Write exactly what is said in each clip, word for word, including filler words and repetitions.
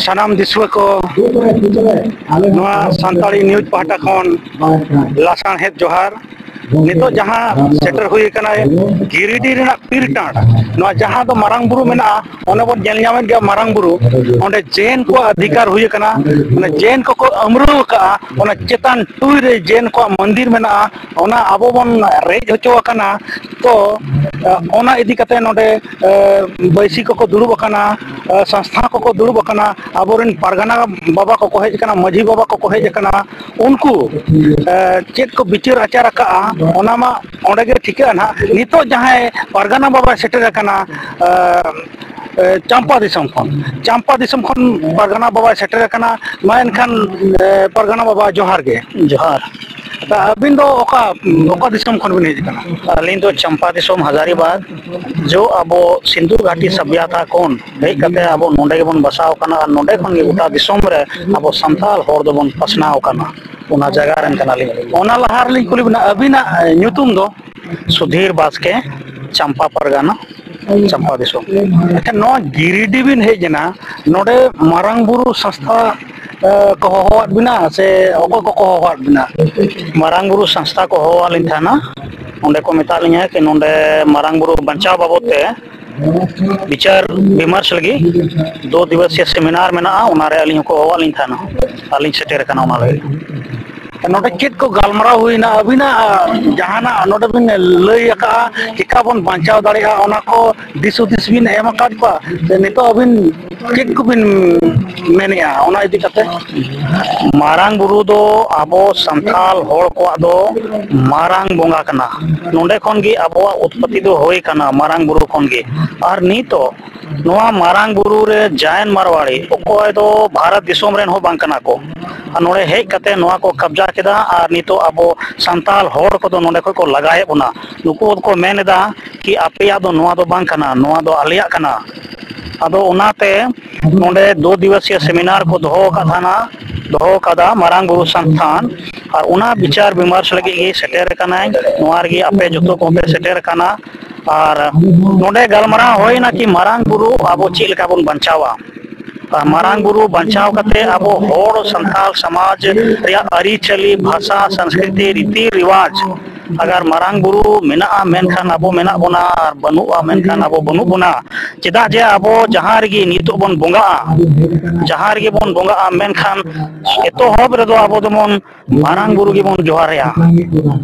ᱥᱟᱱᱟᱢ ᱫᱤᱥᱩᱣᱟᱹ ᱠᱚ, ᱱᱚᱣᱟ ᱥᱟᱱᱛᱟᱲᱤ ᱱᱤᱭᱩᱡᱽ ᱯᱟᱦᱴᱟ ᱠᱷᱚᱱ ᱞᱟᱥᱟᱬᱦᱮᱫ ᱡᱚᱦᱟᱨ᱾ ᱱᱤᱛᱚᱜ ᱡᱟᱦᱟᱸ ᱥᱮᱴᱮᱨ ᱦᱩᱭ ᱟᱠᱟᱱᱟ ᱜᱤᱨᱤᱰᱤ ᱨᱮᱱᱟᱜ ᱯᱤᱨᱴᱟᱸᱰ, ᱱᱚᱣᱟ ᱡᱟᱦᱟᱸ ᱫᱚ ᱢᱟᱨᱟᱝ ᱵᱩᱨᱩ ᱢᱮᱱᱟᱜᱼᱟ, ᱚᱱᱮ ᱵᱚᱱ ᱧᱮᱞ ᱧᱟᱢᱮᱫ ᱜᱮᱭᱟ ᱢᱟᱨᱟᱝ ᱵᱩᱨᱩ, ᱚᱸᱰᱮ ᱡᱮᱱ ᱠᱚᱣᱟᱜ ᱚᱫᱷᱤᱠᱟᱨ ᱦᱩᱭ ᱟᱠᱟᱱᱟ, ᱢᱟᱱᱮ ᱡᱮᱱ ᱠᱚᱠᱚ ᱟᱹᱢᱨᱟᱹᱣ ᱟᱠᱟᱫᱼᱟ, ᱚᱱᱟ ᱪᱮᱛᱟᱱ ᱴᱩᱭ ᱨᱮ ᱡᱮᱱ ᱠᱚᱣᱟᱜ ᱢᱚᱱᱫᱤᱨ ᱢᱮᱱᱟᱜᱼᱟ, ᱚᱱᱟ ᱟᱵᱚ ᱵᱚᱱ ᱨᱮᱡ ᱦᱚᱪᱚ ᱟᱠᱟᱱᱟ᱾ ᱛᱚ, ᱚᱱᱟ ᱤᱫᱤ ᱠᱟᱛᱮ ᱱᱚᱰᱮ ᱵᱟᱹᱭᱥᱤ ᱠᱚᱠᱚ ᱫᱩᱲᱩᱵ ᱟᱠᱟᱱᱟ, ᱥᱚᱝᱥᱛᱷᱟ ᱠᱚᱠᱚ ᱫᱩᱲᱩᱵ ᱟᱠᱟᱱᱟ, ᱟᱵᱚᱨᱮᱱ ᱯᱟᱨᱜᱟᱱᱟ ᱵᱟᱵᱟ ᱠᱚᱠᱚ ᱦᱮᱡ ᱟᱠᱟᱱᱟ, ᱢᱟᱹᱡᱷᱤ ᱵᱟᱵᱟ ᱠᱚᱠᱚ ᱦᱮᱡ ᱟᱠᱟᱱᱟ, ᱩᱱᱠᱩ ᱪᱮᱫ ᱠᱚ ᱵᱤᱪᱟᱹᱨ ᱟᱪᱟᱨ ᱟᱠᱟᱜᱼᱟ, ᱚᱱᱟ ᱢᱟ ᱚᱸᱰᱮ ᱜᱮ ᱴᱷᱤᱠᱟᱹᱜᱼᱟ ᱱᱟᱦᱟᱜ᱾ ᱱᱤᱛᱚᱜ ᱡᱟᱦᱟᱸᱭ ᱯᱟᱨᱜᱟᱱᱟ ᱵᱟᱵᱟᱭ ᱥᱮᱴᱮᱨ ᱟᱠᱟᱱᱟ, ᱪᱟᱢᱯᱟ ᱫᱤᱥᱚᱢ ᱠᱷᱚᱱ, ᱪᱟᱢᱯᱟ ᱫᱤᱥᱚᱢ ᱠᱷᱚᱱ ᱯᱟᱨᱜᱟᱱᱟ ᱵᱟᱵᱟᱭ ᱥᱮᱴᱮᱨ ᱟᱠᱟᱱᱟ, ᱢᱟ ᱮᱱᱠᱷᱟᱱ, ᱯᱟᱨᱜᱟᱱᱟ ᱵᱟᱵᱟ, ᱡᱚᱦᱟᱨ ᱜᱮ᱾ ᱡᱚᱦᱟᱨ᱾ ᱟᱹᱵᱤᱱ ᱫᱚ ᱚᱠᱟ, ᱚᱠᱟ ᱫᱤᱥᱚᱢ ᱠᱷᱚᱱ ᱵᱤᱱ ᱦᱮᱡ ᱟᱠᱟᱱᱟ? ᱟᱹᱞᱤᱧ ᱫᱚ ᱪᱟᱢᱯᱟ ᱫᱤᱥᱚᱢ, ᱦᱟᱡᱟᱨᱤᱵᱟᱜᱽ᱾ ᱡᱚ ᱟᱵᱚ ᱥᱤᱱᱫᱷᱩ ᱜᱷᱟᱴᱤ ᱥᱟᱵᱷᱭᱟᱛᱟ ᱠᱷᱚᱱ ᱦᱮᱡ ᱠᱟᱛᱮ ᱟᱵᱚ ᱱᱚᱰᱮ ᱜᱮᱵᱚᱱ ᱵᱟᱥᱟᱣ ᱟᱠᱟᱱᱟ ᱟᱨ ᱱᱚᱰᱮ ᱠᱷᱚᱱ ᱜᱮ ᱜᱚᱴᱟ ᱫᱤᱥᱚᱢ ᱨᱮ ᱟᱵᱚ ᱥᱟᱱᱛᱟᱲ ᱦᱚᱲ ᱫᱚᱵᱚᱱ ᱯᱟᱥᱱᱟᱣ ᱟᱠᱟᱱᱟ᱾ ᱚᱱᱟ ᱡᱟᱭᱜᱟ ᱨᱮᱱ ᱠᱟᱱᱟᱞᱤᱧ᱾ ᱚᱱᱟ ᱞᱟᱦᱟ ᱨᱮᱞᱤᱧ ᱠᱩᱞᱤ ᱵᱮᱱᱟ, ᱟᱹᱵᱤᱱᱟᱜ ᱧᱩᱛᱩᱢ ᱫᱚ? ᱥᱩᱫᱷᱤᱨ ᱵᱟᱥᱠᱮ, ᱪᱟᱢᱯᱟ ᱯᱟᱨᱜᱟᱱᱟ, ᱪᱟᱢᱯᱟ ᱫᱤᱥᱚᱢ᱾ ᱟᱪᱪᱷᱟ, ᱱᱚᱣᱟ ᱜᱤᱨᱤᱰᱤ ᱵᱤᱱ ᱦᱮᱡ ᱮᱱᱟ, ᱱᱚᱰᱮ ᱢᱟᱨᱟᱝ ᱵᱩᱨᱩ ᱥᱚᱝᱥᱛᱷᱟ ᱠᱚ ᱦᱚᱦᱚᱣᱟᱫ ᱵᱤᱱᱟ ᱥᱮ ᱚᱠᱚᱭ ᱠᱚᱠᱚ ᱦᱚᱦᱚᱣᱟᱫ ᱵᱤᱱᱟ? ᱢᱟᱨᱟᱝ ᱵᱩᱨᱩ ᱥᱚᱝᱥᱛᱷᱟ ᱠᱚ ᱦᱚᱦᱚᱣᱟᱫ ᱞᱤᱧ ᱛᱟᱦᱮᱱᱟ᱾ ᱚᱸᱰᱮ ᱠᱚ ᱢᱮᱛᱟᱜ ᱞᱤᱧᱟ ᱠᱤ ᱱᱚᱰᱮ ᱢᱟᱨᱟᱝ ᱵᱩᱨᱩ ᱵᱟᱧᱪᱟᱣ ᱵᱟᱵᱚᱫ ᱛᱮ ᱵᱤᱪᱟᱨ ᱵᱤᱢᱟᱨᱥ ᱞᱟᱹᱜᱤᱫ ᱫᱩ ᱫᱤᱵᱚᱥᱤᱭᱟ ᱥᱮᱢᱤᱱᱟᱨ ᱢᱮᱱᱟᱜᱼᱟ, ᱚᱱᱟᱨᱮ ᱟᱹᱞᱤᱧ ᱦᱚᱸᱠᱚ ᱦᱚᱦᱚᱣᱟᱫ ᱞᱤᱧ ᱛᱟᱦᱮᱱᱟ, ᱟᱹᱞᱤᱧ ᱥᱮᱴᱮᱨ ᱟᱠᱟᱱᱟ ᱚᱱᱟ ᱞᱟᱹᱜᱤᱫ᱾ ᱱᱚᱰᱮ ᱪᱮᱫ ᱠᱚ ᱜᱟᱞᱢᱟᱨᱟᱣ ᱦᱩᱭᱱᱟ? ᱟᱹᱵᱤᱱᱟᱜ ᱡᱟᱦᱟᱱᱟᱜ ᱱᱚᱰᱮ ᱵᱤᱱ ᱞᱟᱹᱭ ᱟᱠᱟᱫᱼᱟ, ᱪᱮᱠᱟ ᱵᱚᱱ ᱵᱟᱧᱪᱟᱣ ᱫᱟᱲᱮᱭᱟᱜᱼᱟ, ᱚᱱᱟ ᱠᱚ ᱫᱤᱥ ᱦᱩᱫᱤᱥ ᱵᱤᱱ ᱮᱢ ᱟᱠᱟᱫ ᱠᱚᱣᱟ? ᱥᱮ ᱱᱤᱛᱚᱜ ᱟᱹᱵᱤᱱ ᱪᱮᱫ ᱠᱚᱵᱤᱱ ᱢᱮᱱᱮᱫᱼᱟ ᱚᱱᱟ ᱤᱫᱤ ᱠᱟᱛᱮ? ᱢᱟᱨᱟᱝ ᱵᱩᱨᱩ ᱫᱚ ᱟᱵᱚ ᱥᱟᱱᱛᱟᱲ ᱦᱚᱲ ᱠᱚᱣᱟᱜ ᱫᱚ ᱢᱟᱨᱟᱝ ᱵᱚᱸᱜᱟ ᱠᱟᱱᱟ᱾ ᱱᱚᱰᱮ ᱠᱷᱚᱱ ᱜᱮ ᱟᱵᱚᱣᱟᱜ ᱩᱛᱯᱚᱛᱛᱤ ᱫᱚ ᱦᱩᱭ ᱠᱟᱱᱟ, ᱢᱟᱨᱟᱝ ᱵᱩᱨᱩ ᱠᱷᱚᱱ ᱜᱮ᱾ ᱟᱨ ᱱᱤᱛᱚᱜ ᱱᱚᱣᱟ ᱢᱟᱨᱟᱝ ᱵᱩᱨᱩ ᱨᱮ ᱡᱟᱭᱮᱱ ᱢᱟᱨᱣᱟᱲᱤ, ᱚᱠᱚᱭ ᱫᱚ ᱵᱷᱟᱨᱚᱛ ᱫᱤᱥᱚᱢ ᱨᱮᱱ ᱦᱚᱸ ᱵᱟᱝ ᱠᱟᱱᱟ ᱠᱚ, ᱟᱨ ᱱᱚᱰᱮ ᱦᱮᱡ ᱠᱟᱛᱮ ᱱᱚᱣᱟ ᱠᱚ ᱠᱟᱵᱽᱡᱟ ᱠᱮᱫᱟ᱾ ᱟᱨ ᱱᱤᱛᱚᱜ ᱟᱵᱚ ᱥᱟᱱᱛᱟᱲ ᱦᱚᱲ ᱠᱚᱫᱚ ᱱᱚᱰᱮ ᱠᱷᱚᱱ ᱠᱚ ᱞᱟᱜᱟᱭᱮᱫ ᱵᱚᱱᱟ᱾ ᱱᱩᱠᱩ ᱠᱚ ᱢᱮᱱ ᱮᱫᱟ ᱠᱤ ᱟᱯᱮᱭᱟᱜ ᱫᱚ ᱱᱚᱣᱟ ᱫᱚ ᱵᱟᱝ ᱠᱟᱱᱟ, ᱱᱚᱣᱟ ᱫᱚ ᱟᱞᱮᱭᱟᱜ ᱠᱟᱱᱟ᱾ ᱟᱫᱚ ᱚᱱᱟᱛᱮ ᱱᱚᱰᱮ ᱫᱩ ᱫᱤᱵᱚᱥᱤᱭᱟ ᱥᱮᱢᱤᱱᱟᱨ ᱠᱚ ᱫᱚᱦᱚ ᱟᱠᱟᱫ ᱛᱟᱦᱮᱱᱟ, ᱫᱚᱦᱚ ᱟᱠᱟᱫᱟ ᱢᱟᱨᱟᱝ ᱵᱩᱨᱩ ᱥᱚᱝᱥᱛᱷᱟᱱ᱾ ᱟᱨ ᱚᱱᱟ ᱵᱤᱪᱟᱨ ᱵᱤᱢᱟᱨᱥ ᱞᱟᱹᱜᱤᱫ ᱜᱮ ᱥᱮᱴᱮᱨ ᱟᱠᱟᱱᱟᱹᱧ᱾ ᱱᱚᱣᱟ ᱨᱮᱜᱮ ᱟᱯᱮ ᱡᱚᱛᱚ ᱠᱚᱯᱮ ᱥᱮᱴᱮᱨ ᱟᱠᱟᱱᱟ᱾ ᱟᱨ ᱱᱚᱰᱮ ᱜᱟᱞᱢᱟᱨᱟᱣ ᱦᱩᱭᱱᱟ ᱠᱤ ᱢᱟᱨᱟᱝ ᱵᱩᱨᱩ ᱟᱵᱚ ᱪᱮᱫ ᱞᱮᱠᱟ ᱵᱚᱱ ᱵᱟᱧᱪᱟᱣᱟ᱾ ᱟᱨ ᱢᱟᱨᱟᱝ ᱵᱩᱨᱩ ᱵᱟᱧᱪᱟᱣ ᱠᱟᱛᱮ ᱟᱵᱚ ᱦᱚᱲ ᱥᱟᱱᱛᱟᱲ ᱥᱚᱢᱟᱡᱽ ᱨᱮᱭᱟᱜ ᱟᱹᱨᱤᱪᱟᱹᱞᱤ, ᱵᱷᱟᱥᱟ, ᱥᱚᱝᱥᱠᱨᱤᱛᱤ, ᱨᱤᱛᱤ ᱨᱤᱣᱟᱡᱽ, ᱟᱜᱟᱨ ᱢᱟᱨᱟᱝ ᱵᱩᱨᱩ ᱢᱮᱱᱟᱜᱼᱟ ᱢᱮᱱᱠᱷᱟᱱ ᱟᱵᱚ ᱢᱮᱱᱟᱜ ᱵᱚᱱᱟ, ᱟᱨ ᱵᱟᱹᱱᱩᱜᱼᱟ ᱢᱮᱱᱠᱷᱟᱱ ᱟᱵᱚ ᱵᱟᱹᱱᱩᱜ ᱵᱚᱱᱟ᱾ ᱪᱮᱫᱟᱜ ᱡᱮ ᱟᱵᱚ ᱡᱟᱦᱟᱸ ᱨᱮᱜᱮ ᱱᱤᱛᱚᱜ ᱵᱚᱱ ᱵᱚᱸᱜᱟᱜᱼᱟ, ᱡᱟᱦᱟᱸ ᱨᱮᱜᱮ ᱵᱚᱱ ᱵᱚᱸᱜᱟᱜᱼᱟ, ᱢᱮᱱᱠᱷᱟᱱ ᱮᱛᱚᱦᱚᱵ ᱨᱮᱫᱚ ᱟᱵᱚ ᱫᱚᱵᱚᱱ ᱢᱟᱨᱟᱝ ᱵᱩᱨᱩ ᱜᱮᱵᱚᱱ ᱡᱚᱦᱟᱨ ᱟᱭᱟ,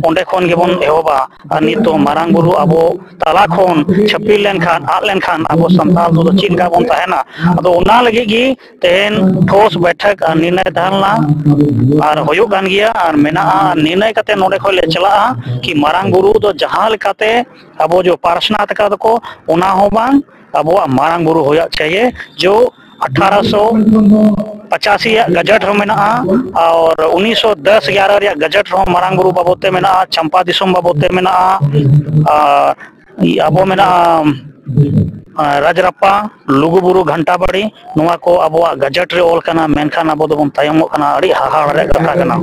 ᱚᱸᱰᱮ ᱠᱷᱚᱱ ᱜᱮᱵᱚᱱ ᱮᱦᱚᱵᱟ᱾ ᱟᱨ ᱱᱤᱛᱚᱜ ᱢᱟᱨᱟᱝ ᱵᱩᱨᱩ ᱟᱵᱚ ᱛᱟᱞᱟ ᱠᱷᱚᱱ ᱪᱷᱟᱹᱯᱤᱞ ᱞᱮᱱᱠᱷᱟᱱ, ᱟᱫ ᱞᱮᱱᱠᱷᱟᱱ ᱟᱵᱚ ᱥᱟᱱᱛᱟᱲ ᱫᱚ ᱪᱮᱫ ᱞᱮᱠᱟ ᱵᱚᱱ ᱛᱟᱦᱮᱱᱟ? ᱟᱫᱚ ᱚᱱᱟ ᱞᱟᱹᱜᱤᱫ ᱜᱮ ᱛᱮᱦᱮᱧ ᱴᱷᱳᱥ ᱵᱮᱴᱷᱟᱠ ᱟᱨ ᱱᱤᱨᱱᱚᱭ ᱛᱟᱦᱮᱸ ᱞᱮᱱᱟ, ᱟᱨ ᱦᱩᱭᱩᱜ ᱠᱟᱱ ᱜᱮᱭᱟ, ᱟᱨ ᱢᱮᱱᱟᱜᱼᱟ᱾ ᱟᱨ ᱱᱤᱨᱱᱚᱭ ᱠᱟᱛᱮ ᱱᱚᱰᱮ ᱠᱷᱚᱱ ᱞᱮ ᱪᱟᱞᱟᱜᱼᱟ ᱠᱤ ᱢᱟᱨᱟᱝ ᱵᱩᱨᱩ ᱫᱚ ᱡᱟᱦᱟᱸ ᱞᱮᱠᱟᱛᱮ ᱟᱵᱚ ᱡᱚ ᱯᱟᱨᱥᱱᱟᱛ ᱟᱠᱟᱫ ᱠᱚ, ᱚᱱᱟ ᱦᱚᱸ ᱵᱟᱝ, ᱟᱵᱚᱣᱟᱜ ᱢᱟᱨᱟᱝ ᱵᱩᱨᱩ ᱦᱩᱭᱩᱜ ᱪᱟᱦᱤᱭᱮ ᱡᱚ ᱟᱴᱷᱟᱨᱚᱥᱚ ᱯᱟᱪᱟᱥᱤ ᱭᱟᱜ ᱜᱟᱡᱮᱴ ᱦᱚᱸ ᱢᱮᱱᱟᱜᱼᱟ, ᱟᱨ ᱩᱱᱤᱥᱥᱚ ᱫᱚᱥ ᱮᱜᱟᱨᱚ ᱨᱮᱭᱟᱜ ᱜᱟᱡᱮᱴ ᱨᱮᱦᱚᱸ ᱢᱟᱨᱟᱝ ᱵᱩᱨᱩ ᱵᱟᱵᱚᱫ ᱛᱮ ᱢᱮᱱᱟᱜᱼᱟ, ᱪᱟᱢᱯᱟ ᱫᱤᱥᱚᱢ ᱵᱟᱵᱚᱫ ᱛᱮ ᱢᱮᱱᱟᱜᱼᱟ, ᱟᱨ ᱟᱵᱚ ᱢᱮᱱᱟᱜᱼᱟ, ᱟᱨ ᱨᱟᱡᱽᱨᱟᱯᱯᱟ, ᱞᱩᱜᱩᱵᱩᱨᱩ, ᱜᱷᱟᱱᱴᱟᱵᱟᱲᱤ, ᱱᱚᱣᱟ ᱠᱚ ᱟᱵᱚᱣᱟᱜ ᱜᱟᱡᱮᱴ ᱨᱮ ᱚᱞ ᱠᱟᱱᱟ, ᱢᱮᱱᱠᱷᱟᱱ ᱟᱵᱚ ᱫᱚᱵᱚᱱ ᱛᱟᱭᱚᱢᱚᱜ ᱠᱟᱱᱟ᱾ ᱟᱹᱰᱤ ᱦᱟᱦᱟᱲᱟ ᱨᱮᱭᱟᱜ ᱠᱟᱛᱷᱟ ᱠᱟᱱᱟ᱾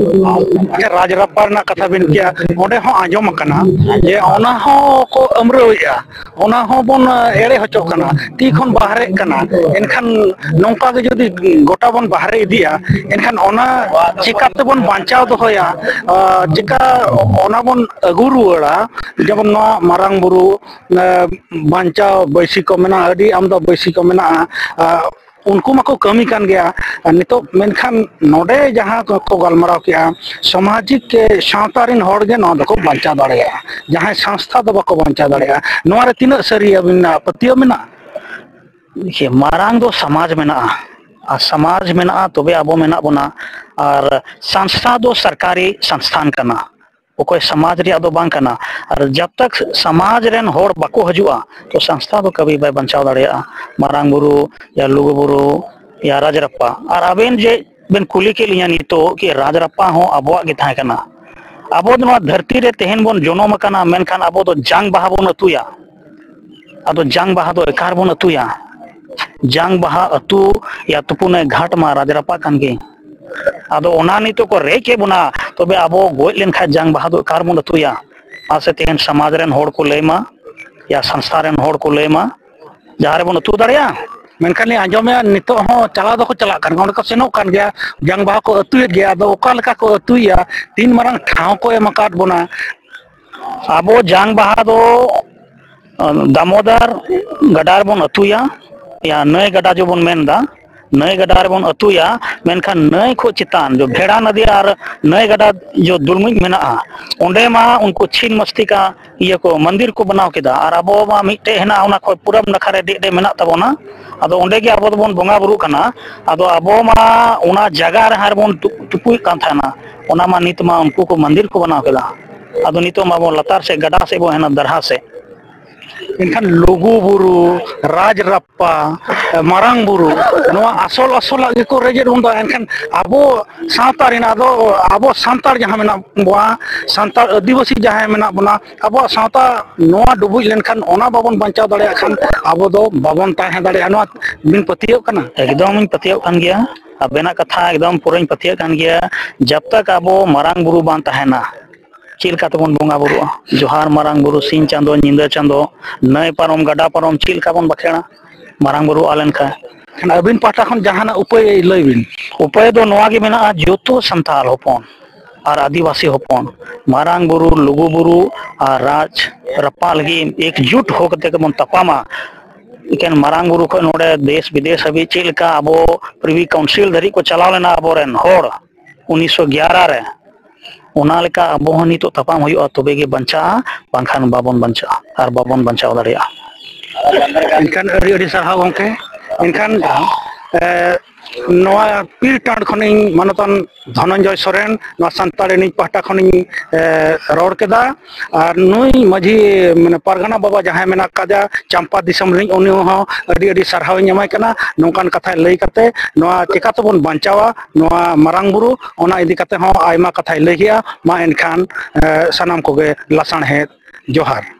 ᱟᱪᱪᱷᱟ, ᱨᱟᱡᱽᱨᱟᱯᱯᱟ ᱨᱮᱱᱟᱜ ᱠᱟᱛᱷᱟ ᱵᱤᱱ ᱠᱮᱭᱟ, ᱚᱸᱰᱮ ᱦᱚᱸ ᱟᱸᱡᱚᱢ ᱟᱠᱟᱱᱟ ᱡᱮ ᱚᱱᱟ ᱦᱚᱸ ᱠᱚ ᱟᱹᱢᱨᱟᱹᱣᱮᱫᱼᱟ, ᱚᱱᱟ ᱦᱚᱸᱵᱚᱱ ᱮᱲᱮ ᱦᱚᱪᱚᱜ ᱠᱟᱱᱟ, ᱛᱤ ᱠᱷᱚᱱ ᱵᱟᱦᱨᱮᱜ ᱠᱟᱱᱟ᱾ ᱮᱱᱠᱷᱟᱱ ᱱᱚᱝᱠᱟ ᱜᱮ ᱡᱩᱫᱤ ᱜᱚᱴᱟ ᱵᱚᱱ ᱵᱟᱦᱨᱮ ᱤᱫᱤᱭᱟ, ᱮᱱᱠᱷᱟᱱ ᱚᱱᱟ ᱪᱤᱠᱟᱹ ᱛᱮᱵᱚᱱ ᱵᱟᱧᱪᱟᱣ ᱫᱚᱦᱚᱭᱟ? ᱟᱨ ᱪᱤᱠᱟᱹ ᱚᱱᱟ ᱵᱚᱱ ᱟᱹᱜᱩ ᱨᱩᱣᱟᱹᱲᱟ? ᱡᱮᱢᱚᱱ ᱱᱚᱣᱟ ᱢᱟᱨᱟᱝ ᱵᱩᱨᱩ, ᱮ, ᱵᱟᱧᱪᱟᱣ ᱵᱟᱹᱭᱥᱤ ᱠᱚ ᱢᱮᱱᱟᱜᱼᱟ, ᱟᱹᱰᱤ ᱟᱢᱫᱟ ᱵᱟᱹᱭᱥᱤ ᱠᱚ ᱢᱮᱱᱟᱜᱼᱟ᱾ ᱟᱨ ᱩᱱᱠᱩ ᱢᱟᱠᱚ ᱠᱟᱹᱢᱤ ᱠᱟᱱ ᱜᱮᱭᱟ᱾ ᱟᱨ ᱱᱤᱛᱚᱜ ᱢᱮᱱᱠᱷᱟᱱ ᱱᱚᱰᱮ ᱡᱟᱦᱟᱸ ᱠᱚ ᱜᱟᱞᱢᱟᱨᱟᱣ ᱠᱮᱜᱼᱟ, ᱥᱟᱢᱟᱡᱤᱠ ᱥᱟᱶᱛᱟ ᱨᱮᱱ ᱦᱚᱲ ᱜᱮ ᱱᱚᱣᱟ ᱫᱚᱠᱚ ᱵᱟᱧᱪᱟᱣ ᱫᱟᱲᱮᱭᱟᱜᱼᱟ, ᱡᱟᱦᱟᱸᱭ ᱥᱚᱝᱥᱛᱷᱟ ᱫᱚ ᱵᱟᱠᱚ ᱵᱟᱧᱪᱟᱣ ᱫᱟᱲᱮᱭᱟᱜᱼᱟ᱾ ᱱᱚᱣᱟ ᱨᱮ ᱛᱤᱱᱟᱹᱜ ᱥᱟᱹᱨᱤ ᱟᱹᱵᱤᱱᱟᱜ ᱯᱟᱹᱛᱭᱟᱹᱣ ᱢᱮᱱᱟᱜᱼᱟ? ᱫᱮᱠᱷᱤᱭᱮ, ᱢᱟᱨᱟᱝ ᱫᱚ ᱥᱚᱢᱟᱡᱽ ᱢᱮᱱᱟᱜᱼᱟ, ᱟᱨ ᱥᱚᱢᱟᱡᱽ ᱢᱮᱱᱟᱜᱼᱟ ᱛᱚᱵᱮ ᱟᱵᱚ ᱢᱮᱱᱟᱜ ᱵᱚᱱᱟ, ᱟᱨ ᱥᱚᱝᱥᱛᱷᱟ ᱫᱚ ᱥᱚᱨᱠᱟᱨᱤ ᱥᱚᱝᱥᱛᱷᱟᱱ ᱠᱟᱱᱟ, ᱚᱠᱚᱭ ᱥᱚᱢᱟᱡᱽ ᱨᱮᱭᱟᱜ ᱫᱚ ᱵᱟᱝ ᱠᱟᱱᱟ᱾ ᱟᱨ ᱡᱟᱵ ᱛᱟᱠ ᱥᱚᱢᱟᱡᱽ ᱨᱮᱱ ᱦᱚᱲ ᱵᱟᱠᱚ ᱦᱤᱡᱩᱜᱼᱟ, ᱛᱚ ᱥᱚᱝᱥᱛᱷᱟ ᱫᱚ ᱠᱟᱹᱵᱷᱤ ᱵᱟᱭ ᱵᱟᱧᱪᱟᱣ ᱫᱟᱲᱮᱭᱟᱜᱼᱟ᱾ ᱢᱟᱨᱟᱝ ᱵᱩᱨᱩ ᱭᱟ ᱞᱩᱜᱩ ᱵᱩᱨᱩ ᱭᱟ ᱨᱟᱡᱽᱨᱟᱯᱯᱟ, ᱟᱨ ᱟᱵᱮᱱ ᱡᱮ ᱵᱮᱱ ᱠᱩᱞᱤ ᱠᱮᱫ ᱞᱤᱧᱟ ᱱᱤᱛᱚᱜ ᱠᱤ ᱨᱟᱡᱽᱨᱟᱯᱯᱟ ᱦᱚᱸ ᱟᱵᱚᱣᱟᱜ ᱜᱮ ᱛᱟᱦᱮᱸ ᱠᱟᱱᱟ? ᱟᱵᱚ ᱫᱚ ᱱᱚᱣᱟ ᱫᱷᱟᱹᱨᱛᱤ ᱨᱮ ᱛᱮᱦᱮᱧ ᱵᱚᱱ ᱡᱚᱱᱚᱢ ᱟᱠᱟᱱᱟ, ᱢᱮᱱᱠᱷᱟᱱ ᱟᱵᱚ ᱫᱚ ᱡᱟᱝ ᱵᱟᱦᱟ ᱵᱚᱱ ᱟᱹᱛᱩᱭᱟ᱾ ᱟᱫᱚ ᱡᱟᱝ ᱵᱟᱦᱟ ᱫᱚ ᱮᱠᱟᱨ ᱵᱚᱱ ᱟᱹᱛᱩᱭᱟ? ᱡᱟᱝ ᱵᱟᱦᱟ ᱟᱹᱛᱩ ᱭᱟ ᱛᱩᱯᱩᱱᱮ ᱜᱷᱟᱴ ᱢᱟ ᱨᱟᱡᱽᱨᱟᱯᱯᱟ ᱠᱟᱱ ᱜᱮ᱾ ᱟᱫᱚ ᱚᱱᱟ ᱱᱤᱛᱚᱜ ᱠᱚ ᱨᱮᱡ ᱠᱮᱫ ᱵᱚᱱᱟ, ᱛᱚᱵᱮ ᱟᱵᱚ ᱜᱚᱡ ᱞᱮᱱᱠᱷᱟᱱ ᱡᱟᱝ ᱵᱟᱦᱟ ᱫᱚ ᱚᱠᱟ ᱨᱮᱵᱚᱱ ᱟᱹᱛᱩᱭᱟ? ᱢᱟᱥᱮ ᱛᱮᱦᱮᱧ ᱥᱚᱢᱟᱡᱽ ᱨᱮᱱ ᱦᱚᱲ ᱠᱚ ᱞᱟᱹᱭ ᱢᱟ, ᱭᱟ ᱥᱚᱝᱥᱛᱷᱟ ᱨᱮᱱ ᱦᱚᱲ ᱠᱚ ᱞᱟᱹᱭ ᱢᱟ, ᱡᱟᱦᱟᱸ ᱨᱮᱵᱚᱱ ᱟᱹᱛᱩ ᱫᱟᱲᱮᱭᱟᱜᱼᱟ᱾ ᱢᱮᱱᱠᱷᱟᱱ ᱞᱤᱧ ᱟᱸᱡᱚᱢᱮᱫᱼᱟ, ᱱᱤᱛᱚᱜ ᱦᱚᱸ ᱪᱟᱞᱟᱣ ᱫᱚᱠᱚ ᱪᱟᱞᱟᱜ ᱠᱟᱱ ᱜᱮᱭᱟ, ᱚᱸᱰᱮ ᱠᱚ ᱥᱮᱱᱚᱜ ᱠᱟᱱ ᱜᱮᱭᱟ, ᱡᱟᱝ ᱵᱟᱦᱟ ᱠᱚ ᱟᱹᱛᱩᱭᱮᱫ ᱜᱮᱭᱟ᱾ ᱟᱫᱚ ᱚᱠᱟ ᱞᱮᱠᱟ ᱠᱚ ᱟᱹᱛᱩᱭᱮᱫᱼᱟ, ᱛᱤᱱ ᱢᱟᱨᱟᱝ ᱴᱷᱟᱶ ᱠᱚ ᱮᱢ ᱟᱠᱟᱫ ᱵᱚᱱᱟ? ᱟᱵᱚ ᱡᱟᱝ ᱵᱟᱦᱟ ᱫᱚ ᱫᱟᱢᱳᱫᱚᱨ ᱜᱟᱰᱟ ᱨᱮᱵᱚᱱ ᱟᱹᱛᱩᱭᱟ, ᱭᱟ ᱱᱟᱹᱭ ᱜᱟᱰᱟ ᱡᱮᱵᱚᱱ ᱢᱮᱱᱫᱟ, ᱱᱟᱹᱭ ᱜᱟᱰᱟ ᱨᱮᱵᱚᱱ ᱟᱹᱛᱩᱭᱟ᱾ ᱢᱮᱱᱠᱷᱟᱱ ᱱᱟᱹᱭ ᱠᱷᱚᱱ ᱪᱮᱛᱟᱱ ᱡᱚ ᱵᱷᱮᱲᱟ ᱱᱚᱫᱤ ᱟᱨ ᱱᱟᱹᱭ ᱜᱟᱰᱟ ᱡᱚ ᱫᱩᱞᱢᱤᱡ ᱢᱮᱱᱟᱜᱼᱟ, ᱚᱸᱰᱮ ᱢᱟ ᱩᱱᱠᱩ ᱪᱷᱤᱱ ᱢᱚᱥᱛᱤᱠᱟ ᱤᱭᱟᱹ ᱠᱚ ᱢᱚᱱᱫᱤᱨ ᱠᱚ ᱵᱮᱱᱟᱣ ᱠᱮᱫᱟ᱾ ᱟᱨ ᱟᱵᱚ ᱢᱟ ᱢᱤᱫᱴᱮᱡ ᱦᱮᱱᱟᱜᱼᱟ, ᱚᱱᱟ ᱠᱷᱚᱱ ᱯᱩᱨᱟᱵ ᱱᱟᱠᱷᱟ ᱨᱮ ᱰᱮᱜ ᱰᱮᱜ ᱢᱮᱱᱟᱜ ᱛᱟᱵᱚᱱᱟ᱾ ᱟᱫᱚ ᱚᱸᱰᱮ ᱜᱮ ᱟᱵᱚ ᱫᱚᱵᱚᱱ ᱵᱚᱸᱜᱟ ᱵᱩᱨᱩᱜ ᱠᱟᱱᱟ᱾ ᱟᱫᱚ ᱟᱵᱚ ᱢᱟ ᱚᱱᱟ ᱡᱟᱭᱜᱟ ᱨᱮ ᱦᱟᱸᱜ ᱨᱮᱵᱚᱱ ᱛᱩ-, ᱛᱩᱯᱩᱭᱮᱫ ᱠᱟᱱ ᱛᱟᱦᱮᱱᱟ, ᱚᱱᱟ ᱢᱟ ᱱᱤᱛ ᱢᱟ ᱩᱱᱠᱩ ᱠᱚ ᱢᱚᱱᱫᱤᱨ ᱠᱚ ᱵᱮᱱᱟᱣ ᱠᱮᱫᱟ᱾ ᱟᱫᱚ ᱱᱤᱛᱚᱜ ᱢᱟ ᱟᱵᱚ ᱞᱟᱛᱟᱨ ᱥᱮᱫ ᱜᱟᱰᱟ ᱥᱮᱫ ᱵᱚᱱ ᱦᱮᱱᱟ, ᱫᱟᱨᱦᱟ ᱥᱮᱫ᱾ ᱮᱱᱠᱷᱟᱱ ᱞᱩᱜᱩ ᱵᱩᱨᱩ, ᱨᱟᱡᱽ ᱨᱟᱯᱯᱟ, ᱢᱟᱨᱟᱝ ᱵᱩᱨᱩ, ᱱᱚᱣᱟ ᱟᱥᱚᱞ ᱟᱥᱚᱞᱟᱜ ᱜᱮᱠᱚ ᱨᱮᱡᱮᱫ ᱵᱚᱱ ᱫᱚ᱾ ᱮᱱᱠᱷᱟᱱ ᱟᱵᱚ ᱥᱟᱶᱛᱟ ᱨᱮᱱᱟᱜ ᱫᱚ, ᱟᱵᱚ ᱥᱟᱱᱛᱟᱲ ᱡᱟᱦᱟᱸ ᱢᱮᱱᱟᱜ ᱵᱚᱱᱟ, ᱥᱟᱱᱛᱟᱲ ᱟᱹᱫᱤᱵᱟᱹᱥᱤ ᱡᱟᱦᱟᱸᱭ ᱢᱮᱱᱟᱜ ᱵᱚᱱᱟ, ᱟᱵᱚᱣᱟᱜ ᱥᱟᱶᱛᱟ ᱱᱚᱣᱟ ᱰᱩᱵᱩᱡ ᱞᱮᱱᱠᱷᱟᱱ, ᱚᱱᱟ ᱵᱟᱵᱚᱱ ᱵᱟᱧᱪᱟᱣ ᱫᱟᱲᱮᱭᱟᱜ ᱠᱷᱟᱱ, ᱟᱵᱚ ᱫᱚ ᱵᱟᱵᱚᱱ ᱛᱟᱦᱮᱸ ᱫᱟᱲᱮᱭᱟᱜᱼᱟ᱾ ᱱᱚᱣᱟ ᱵᱤᱱ ᱯᱟᱹᱛᱭᱟᱹᱜ ᱠᱟᱱᱟ? ᱮᱠᱫᱚᱢ ᱤᱧ ᱯᱟᱹᱛᱭᱟᱹᱜ ᱠᱟᱱ ᱜᱮᱭᱟ, ᱟᱵᱮᱱᱟᱜ ᱠᱟᱛᱷᱟ ᱮᱠᱫᱚᱢ ᱯᱩᱨᱟᱹᱧ ᱯᱟᱹᱛᱭᱟᱹᱜ ᱠᱟᱱ ᱜᱮᱭᱟ᱾ ᱡᱟᱵ ᱛᱟᱠ ᱟᱵᱚ ᱢᱟᱨᱟᱝ ᱵᱩᱨᱩ ᱵᱟᱝ ᱛᱟᱦᱮᱱᱟ, ᱪᱮᱫ ᱞᱮᱠᱟ ᱛᱮᱵᱚᱱ ᱵᱚᱸᱜᱟ ᱵᱩᱨᱩᱜᱼᱟ? ᱡᱚᱦᱟᱨ ᱢᱟᱨᱟᱝ ᱵᱩᱨᱩ, ᱥᱤᱧ ᱪᱟᱸᱫᱚ, ᱧᱤᱫᱟᱹ ᱪᱟᱸᱫᱚ, ᱱᱟᱹᱭ ᱯᱟᱨᱚᱢ, ᱜᱟᱰᱟ ᱯᱟᱨᱚᱢ, ᱪᱮᱫ ᱞᱮᱠᱟ ᱵᱚᱱ ᱵᱟᱠᱷᱮᱲᱟ ᱢᱟᱨᱟᱝ ᱵᱩᱨᱩ ᱟᱜ ᱞᱮᱱᱠᱷᱟᱱ? ᱮᱱᱠᱷᱟᱱ ᱟᱹᱵᱤᱱ ᱯᱟᱦᱴᱟ ᱠᱷᱚᱱ ᱡᱟᱦᱟᱱᱟᱜ ᱩᱯᱟᱹᱭ ᱞᱟᱹᱭ ᱵᱤᱱ᱾ ᱩᱯᱟᱹᱭ ᱫᱚ ᱱᱚᱣᱟ ᱜᱮ ᱢᱮᱱᱟᱜᱼᱟ, ᱡᱚᱛᱚ ᱥᱟᱱᱛᱟᱲ ᱦᱚᱯᱚᱱ ᱟᱨ ᱟᱹᱫᱤᱵᱟᱹᱥᱤ ᱦᱚᱯᱚᱱ ᱢᱟᱨᱟᱝ ᱵᱩᱨᱩ, ᱞᱩᱜᱩ ᱵᱩᱨᱩ ᱟᱨ ᱨᱟᱡᱽ ᱨᱟᱯᱯᱟ ᱞᱟᱹᱜᱤᱫ ᱮᱠᱡᱩᱴ ᱦᱚ ᱠᱟᱛᱮ ᱜᱮᱵᱚᱱ ᱛᱟᱯᱟᱢᱟ᱾ ᱮᱠᱮᱱ ᱢᱟᱨᱟᱝ ᱵᱩᱨᱩ ᱠᱷᱚᱱ ᱱᱚᱰᱮ ᱫᱮᱥ ᱵᱤᱫᱮᱥ ᱦᱟᱹᱵᱤᱡ ᱪᱮᱫ ᱞᱮᱠᱟ ᱟᱵᱚ ᱯᱨᱤᱵᱷᱤ ᱠᱟᱣᱩᱱᱥᱤᱞ ᱫᱷᱟᱹᱨᱤᱡ ᱠᱚ ᱪᱟᱞᱟᱣ ᱞᱮᱱᱟ ᱟᱵᱚᱨᱮᱱ ᱦᱚᱲ ᱩᱱᱤᱥᱥᱚ ᱜᱮᱭᱟᱨᱟ ᱨᱮ, ᱚᱱᱟ ᱞᱮᱠᱟ ᱟᱵᱚ ᱦᱚᱸ ᱱᱤᱛᱚᱜ ᱛᱟᱯᱟᱢ ᱦᱩᱭᱩᱜᱼᱟ, ᱛᱚᱵᱮ ᱜᱮ ᱵᱟᱧᱪᱟᱜᱼᱟ, ᱵᱟᱝᱠᱷᱟᱱ ᱵᱟᱵᱚᱱ ᱵᱟᱧᱪᱟᱜᱼᱟ ᱟᱨ ᱵᱟᱵᱚᱱ ᱵᱟᱧᱪᱟᱣ ᱫᱟᱲᱮᱭᱟᱜᱼᱟ᱾ ᱮᱱᱠᱷᱟᱱ ᱟᱹᱰᱤ ᱟᱹᱰᱤ ᱥᱟᱨᱦᱟᱣ ᱜᱚᱢᱠᱮ᱾ ᱮᱱᱠᱷᱟᱱ, ᱮ, ᱱᱚᱣᱟ ᱯᱤᱨ ᱴᱟᱸᱰ ᱠᱷᱚᱱᱤᱧ ᱢᱟᱱᱚᱛᱟᱱ ᱫᱷᱚᱱᱚᱱᱡᱚᱭ ᱥᱚᱨᱮᱱ, ᱱᱚᱣᱟ ᱥᱟᱱᱛᱟᱲ ᱮᱱᱮᱡ ᱯᱟᱦᱴᱟ ᱠᱷᱚᱱᱤᱧ, ᱮ, ᱨᱚᱲ ᱠᱮᱫᱟ᱾ ᱟᱨ ᱱᱩᱭ ᱢᱟᱹᱡᱷᱤ, ᱢᱟᱱᱮ, ᱯᱟᱨᱜᱟᱱᱟ ᱵᱟᱵᱟ ᱡᱟᱦᱟᱸᱭ ᱢᱮᱱᱟᱜ ᱠᱟᱫᱮᱭᱟ ᱪᱟᱢᱯᱟ ᱫᱤᱥᱚᱢ ᱨᱤᱱᱤᱡ, ᱩᱱᱤ ᱦᱚᱸ ᱟᱹᱰᱤ ᱟᱹᱰᱤ ᱥᱟᱨᱦᱟᱣ ᱤᱧ ᱮᱢᱟᱭ ᱠᱟᱱᱟ, ᱱᱚᱝᱠᱟᱱ ᱠᱟᱛᱷᱟᱭ ᱞᱟᱹᱭ ᱠᱟᱛᱮ ᱱᱚᱣᱟ ᱪᱮᱠᱟ ᱛᱮᱵᱚᱱ ᱵᱟᱧᱪᱟᱣᱟ ᱱᱚᱣᱟ ᱢᱟᱨᱟᱝ ᱵᱩᱨᱩ, ᱚᱱᱟ ᱤᱫᱤ ᱠᱟᱛᱮ ᱦᱚᱸ ᱟᱭᱢᱟ ᱠᱟᱛᱷᱟᱭ ᱞᱟᱹᱭ ᱠᱮᱜᱼᱟ᱾ ᱢᱟ ᱮᱱᱠᱷᱟᱱ, ᱮ, ᱥᱟᱱᱟᱢ ᱠᱚᱜᱮ ᱞᱟᱥᱟᱲᱦᱮᱫ ᱡᱚᱦᱟᱨ᱾